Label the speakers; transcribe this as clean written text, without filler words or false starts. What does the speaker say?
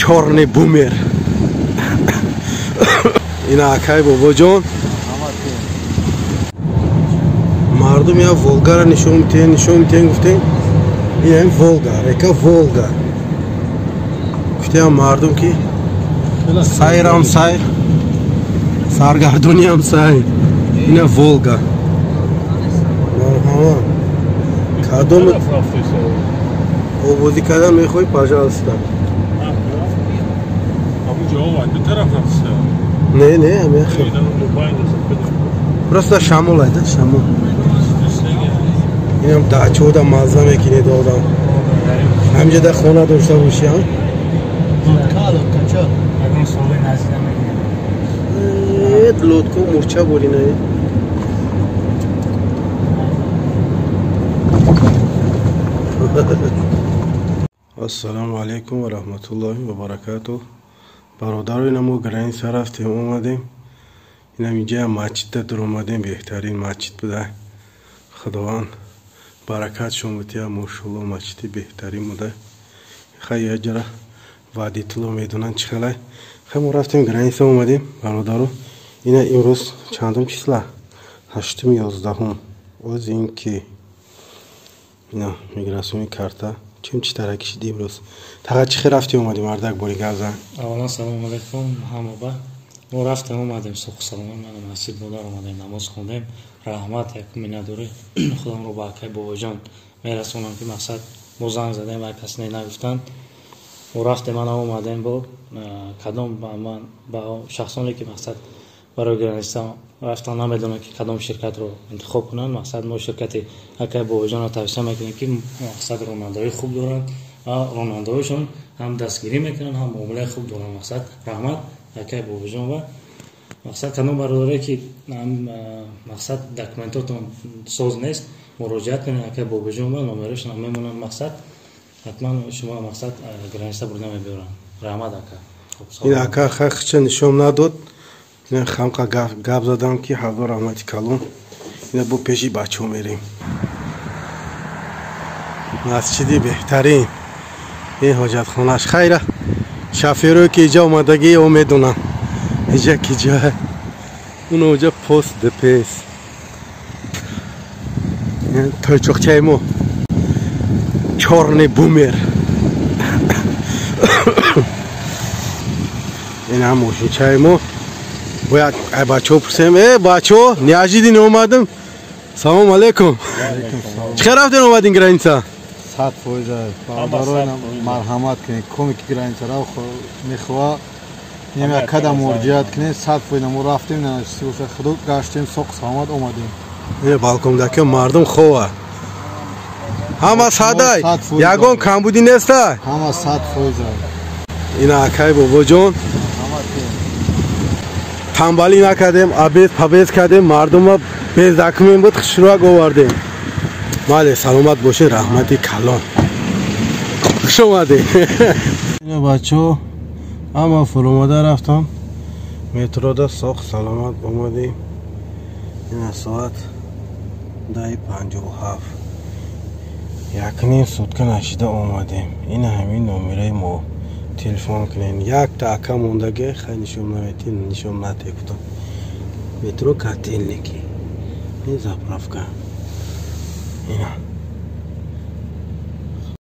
Speaker 1: Чёрный бумер. Ина акай бобоҷон. Мардум я Волгара нишон митен, нишон митен гуфтем. Ин Волга, река Волга. Гуфтем мардум ки сайрам сайр, саргардониам сайр. Ина Волга. Марҳамат. Кадом обозӣ кардан мехоҳӣ, пожалуйста. Не, не, мехоҳ. Просто шамол айда, шамол. Инам дачода мазза мекунед одам. Ҳамҷа да хона дошта бошӣ, а? Лодко мурча бурина. Ассалому алайкум ва раҳматуллоҳи ва баракатуҳ. Бародаро, ина мо граница рафтем, омадем. Инам инҷа масҷидда дуромадем, беҳтарин масҷид буда. Худованд баракатшон бутия, мошалло, масҷиди беҳтарин буда. Хай яҷара ваъдитулло медонанд чӣ хелай. Хай мо рафтем граница омадем, бародаро. Ина имрӯз чандум числа? 8-11. Оз ин ки ина миграциони карта чем чӣ тара кишиди имрӯз? Таға чӣ хел рафти омадем, мардак бори гап зан?
Speaker 2: Аввалан салому алайкум ҳамаба. Мо рафтем омадем сух саломат, ман масҷид модар омадем, намоз хондем. Раҳмат, якум миннатдорӣ худамро ба акай бобоҷон мерасонам, ки мақсад мо занг задем ва кас не нагуфтанд. Мо рафтем, ман омадем бо кадом ман ба шахсоне ки мақсад барои граница рафтан намедонанд ки кадом ширкатро интихоб кунанд. Мақсад мо ширкати акай бобоҷонро тавсия мекунем, ки мақсад ронандаҳои хуб доранд ва ронандаҳояшон ҳам дастгирӣ мекунанд, ҳам муомилаи хуб доранд. Мақсад раҳмат акай бобоҷон ва мақсад кадом бародаре ки мақсад документотон соз нест, муроҷиат кунед акай бобоҷон ва номерашон мемонанд. Мақсад ҳатман шумо мақсад граница бурда мебиёранд. Раҳмат ака.
Speaker 1: Ин ака хахча нишон надод. Ина хамқа гап задам ки ҳазор раҳмати калон. Ина бо пеши бачаҳо мерем. Масҷиди беҳтарин. Ин ҳоҷатхонаш. Хайра шофёрое ки иҷа омадагӣ о медонам. Иҷа ки ҷа он оҷа пост ДПС. Тойчоқчаи мо. Чёрный бумер. Ин ҳам мошинчаи мо. Бояд ай бачаҳо пурсем. Бачаҳо, неожиданно омадам. Салом алейкум. Чӣ хел рафтем омадин граница?
Speaker 3: 100%. Бародаро, марҳамат кунед. Коме ки граница ра мехоҳа, нема када муроҷиат кунед. 100% мо рафтем, сиёса худо гаштем, соқ саломат омадем.
Speaker 1: Балкондаки мардум хова. Ҳама садай, ягон камбудӣ неста?
Speaker 3: Ҳама 100%.
Speaker 1: Ина акай бобоҷон. Тамбалӣ накардем, обед пабед кардем, мардума без документ буд, хушрӯяк овардем. Бале, саломат бошед, раҳмати калон. Хуш омадед. Ина бачаҳо, ҳама фуромада рафтам. Метрода соқ саломат омадем. Ина соат 10:57. 1.5 сутка нашида омадем. Ина ҳамин номераи мо. Телефон кунед. Якта ака мондаге, хай нишон наметин, нишон натекутам. Метро Котельники. Ин заправка. Ина.